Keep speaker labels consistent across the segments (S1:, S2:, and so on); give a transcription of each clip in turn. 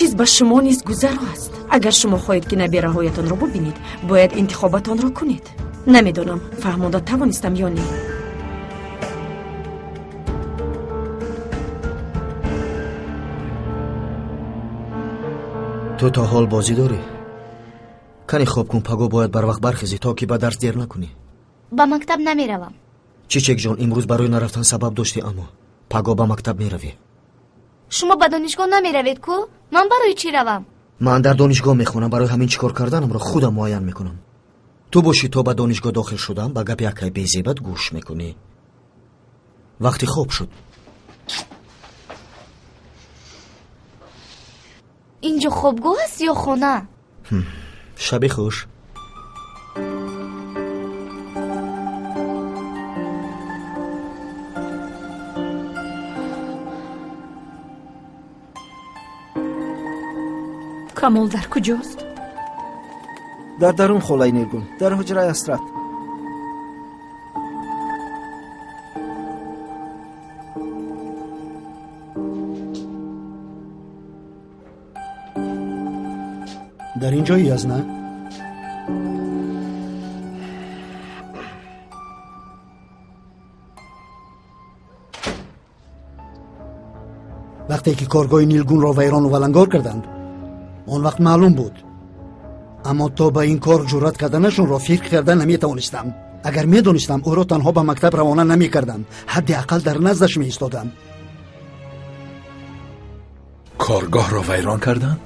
S1: Чиз ба шумо низ гузаро аст. Агар шумо хоҳед, ки набераҳоятонро бубинед, бояд интихобатонро кунед. Намедонам, фаҳмонда тавонистам ё не.
S2: Ту то ҳол бозӣ дорӣ? Кани хоб кун, паго бояд барвақт бархезӣ, то ки ба дарс дер накунӣ.
S3: Ба мактаб намеравам.
S2: Чичекҷон, имрӯз барои нарафтан сабаб доштӣ, аммо паго ба мактаб меравӣ.
S3: Шумо ба донишгоҳ намеравед ку? Ман барои чӣ равам?
S2: Ман дар донишгоҳ мехонам, барои ҳамин чӣ кор карданамро худам муайян мекунам. Ту бошӣ то ба донишгоҳ дохил шудам, ба гапи акай безебат гӯш мекунӣ. Вақти хоб шуд.
S3: Инҷо хобгоҳ аст ё хона?
S2: Шаби хуш.
S1: Камол дар куҷост?
S4: Дар дарун, холаи Нилгун, дар ҳуҷраи Ҳасрат.
S5: Дар ин ҷои Язна? Вақте ки коргоҳи Нилгунро вайрону валангор карданд, он вақт маълум буд. Аммо то ба ин кор ҷуръат карданашонро фикр карда наметавонистам. Агар медонистам, ӯро танҳо ба мактаб равона намекардам, ҳадди ақал дар наздаш меистодам.
S6: Коргоҳро вайрон карданд?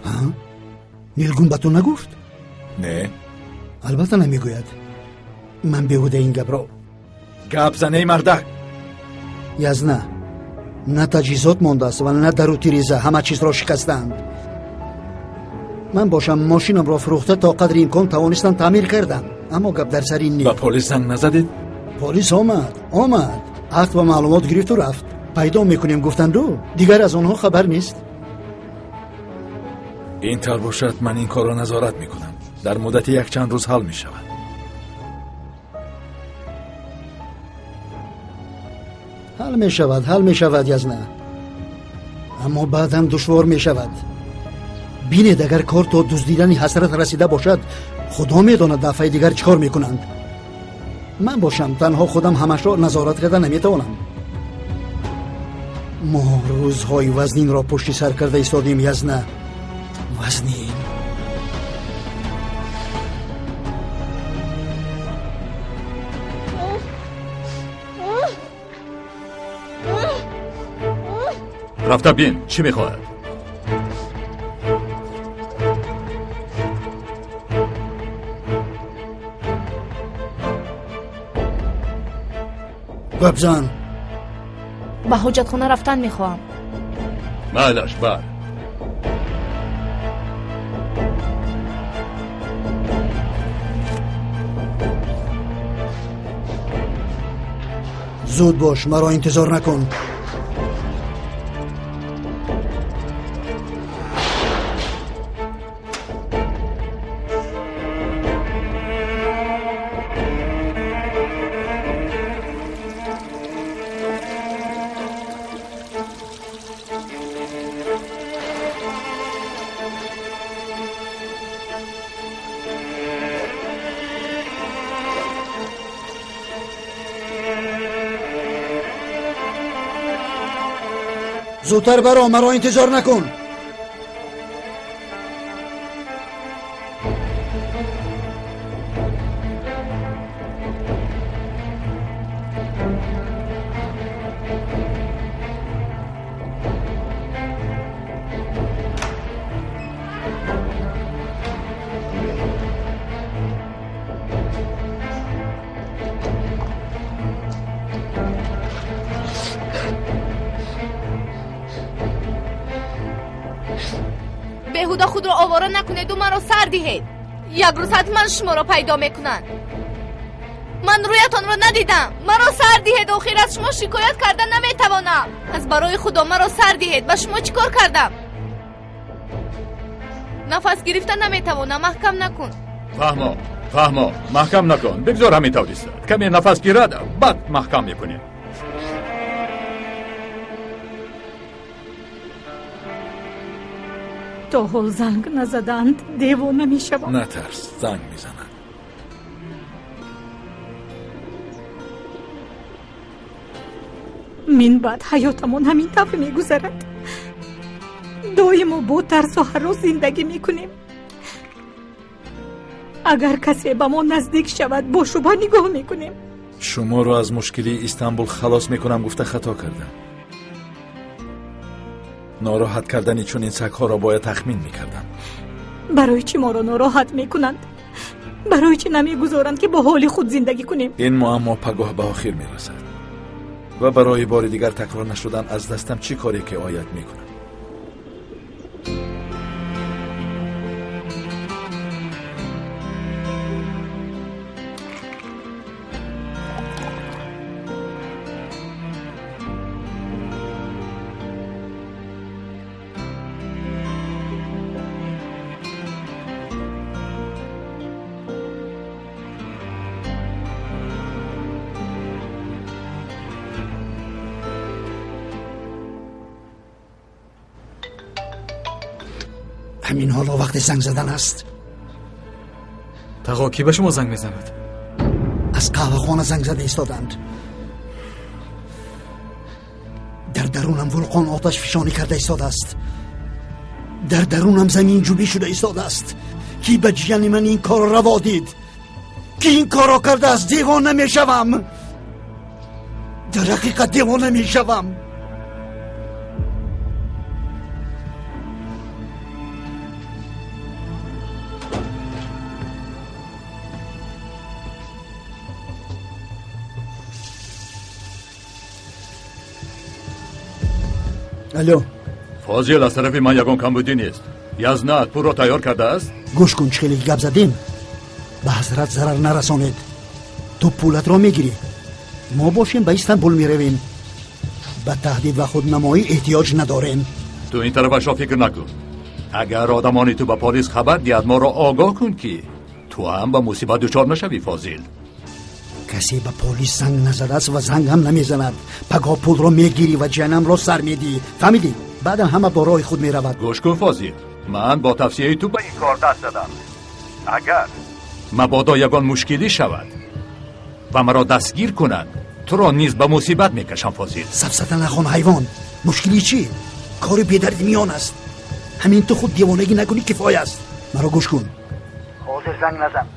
S5: Нилгун ба ту нагуфт?
S6: Не.
S5: Албатта намегӯяд. Ман беҳуда ин гапро.
S6: Гап зан, эй мардак!
S5: Язна, на таҷҳизот мондааст ва на дару тиреза, ҳама чизро шикастаанд. Ман бошам мошинамро фурӯхта то қадри имкон тавонистам таъмир кардам, аммо гап дар сари ин не.
S6: Ба полис занг назадед?
S5: Полис омад, омад, ақд ва маълумот гирифту рафт. Пайдо мекунем гуфтанду, дигар аз онҳо хабар нест.
S6: Ин тавр бошад, ман ин корро назорат мекунам. Дар муддати якчанд рӯз ҳал мешавад.
S5: Ҳал мешавад, ҳал мешавад, Язна. Аммо баъдам душвор мешавад. Бинед, агар кор то дуздидани Ҳасрат расида бошад, худо медонад дафъаи дигар чӣ кор мекунанд. Ман бошам танҳо худам ҳамашро назорат карда наметавонам. Мо рӯзҳои вазнинро пушти сар карда истодем, Язна. Вазнин.
S6: Рафта бин, чӣ мехоҳад?
S5: Гап зан.
S3: Ба ҳоҷатхона рафтан мехоҳам.
S6: Майлаш, бар.
S5: Зуд бош, маро интизор накун. Зудтар баро, маро интизор накун.
S3: Беҳуда худро овора накунеду маро сар диҳед. Як рӯз ҳатман шуморо пайдо мекунанд. Ман рӯятонро надидам. Маро сар диҳед, охир аз шумо шикоят карда наметавонам. Аз барои худо маро сар диҳед. Ба шумо чӣ кор кардам? Нафас гирифта наметавонам. Маҳкам накун.
S6: Фаҳмо, фаҳмо, маҳкам накун. Бигзор ҳамин тавр истад. Каме нафас гирад, баъд маҳкам мекунем.
S7: То ҳол занг назаданд, девона мешавам.
S8: Натарс, занг мезананд.
S7: Мин баъд ҳаётамон ҳамин тавр мегузарад. Доимо бо тарсу ҳарос зиндагӣ мекунем. Агар касе ба мо наздик шавад, бо шубҳа нигоҳ мекунем.
S8: Шуморо аз мушкилии Истанбул халос мекунам гуфта хато кардам. Нороҳат кардани чунин сагҳоро бояд тахмин мекардам.
S7: Барои чӣ моро нороҳат мекунанд? Барои чӣ намегузоранд, ки бо ҳоли худ зиндагӣ кунем?
S8: Ин муаммо пагоҳ ба охир мерасад ва барои бори дигар такрор нашудан аз дастам чӣ коре ки ояд мекунам.
S5: Ҳамин ҳоло вақти занг задан аст.
S9: Тағо, кӣ ба шумо занг мезанад?
S5: Аз қаҳвахона занг зада истоданд. Дар дарунам вулқон оташ фишонӣ карда истодааст. Дар дарунам замин ҷубӣ шуда истодааст. Кӣ ба ҷияни ман ин корро раво дид? Кӣ ин корро кардааст? Девона мешавам. Дар ҳақиқат девона мешавам. Алло.
S6: Фозил, аз тарафи ман ягон камбудӣ нест. Язнат пулро тайёр кардааст?
S5: Гӯш кун, чӣ хеле гап задем, ба ҳазрат зарар нарасонед. Ту пулатро мегирӣ, мо бошем ба Истанбул меравем. Ба таҳдид ва худнамоӣ эҳтиёҷ надорем.
S6: Ту ин тарафашро фикр накун. Агар одамони ту ба полис хабар диҳад, моро огоҳ кун, ки ту ҳам ба мусибат дучор нашавӣ. Фозил,
S5: касе ба полис занг назадааст ва занг ҳам намезанад. Пагоҳ пулро мегирӣ ва ҷанамро сар медиҳӣ. Фаҳмидӣ? Баъдан ҳама бо роҳи худ меравад.
S6: Гӯш кун, Фозил, ман бо тавсияи ту ба ин кор даст задам. Агар мабодо ягон мушкилӣ шавад ва маро дастгир кунанд, туро низ ба мусибат мекашам. Фозил,
S5: сафсата нахон, ҳайвон. Мушкилӣ чӣ? Кори бедарди миён аст. Ҳамин ту худ девонагӣ накунӣ кифоя аст. Маро гӯш кун. Ҳозир занг назан,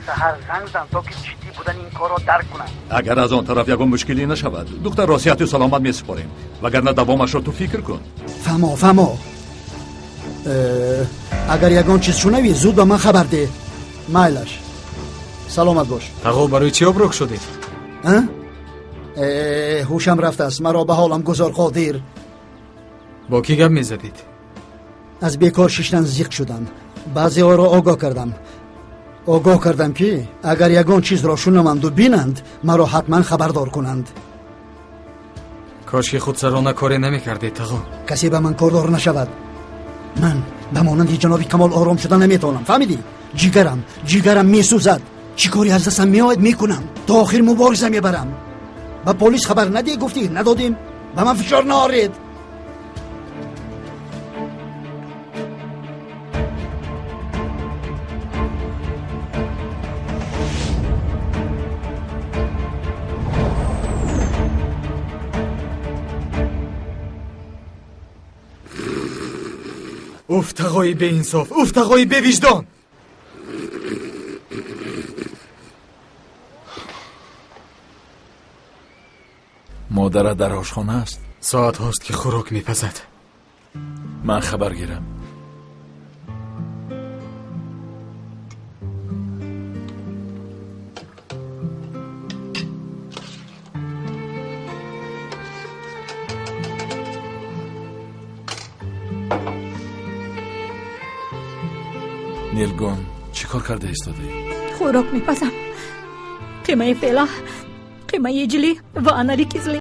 S5: саҳар занг зан, то ки ҷиддӣ будани ин корро дарк кунанд.
S6: Агар аз он тараф ягон мушкилӣ нашавад, духтарро сиҳату саломат месупорем, вагарна давомашро ту фикр кун.
S5: Фаҳмо, фаҳмо. Агар ягон чиз шунавӣ, зуд ба ман хабар деҳ. Майлаш, саломат бош.
S9: Тағо, барои чӣ оброк шудед?
S5: Ҳушам рафтааст. Маро ба ҳолам гузор, Қодир.
S9: Бо кӣ гап мезадед?
S5: Аз бекор шиштан зиқ шудам. Баъзеҳоро огоҳ кардам. Огоҳ кардам, ки агар ягон чизро шунаванду бинанд, маро ҳатман хабардор кунанд.
S9: Кош ки худсарона коре намекардед, тағо.
S5: Касе ба ман кордор нашавад. Ман ба монанди ҷаноби Камол ором шуда наметавонам. Фаҳмидӣ? Ҷигарам, ҷигарам месӯзад. Чӣ коре аз дастам меояд, мекунам. То охир мубориза мебарам. Ба полис хабар надиҳ гуфтӣ, надодем. Ба ман фишор наоред.
S9: Уф, тағои беинсоф, уф, тағои бевиҷдон!
S8: Модарат дар ошхона аст?
S9: Соатҳост, ки хӯрок мепазад.
S8: Ман хабар гирам. Нилгун, чӣ кор карда истодаӣ?
S7: Хӯрок мепазам. Қимаи фела, қимаи ҷилӣ ва анари кизли.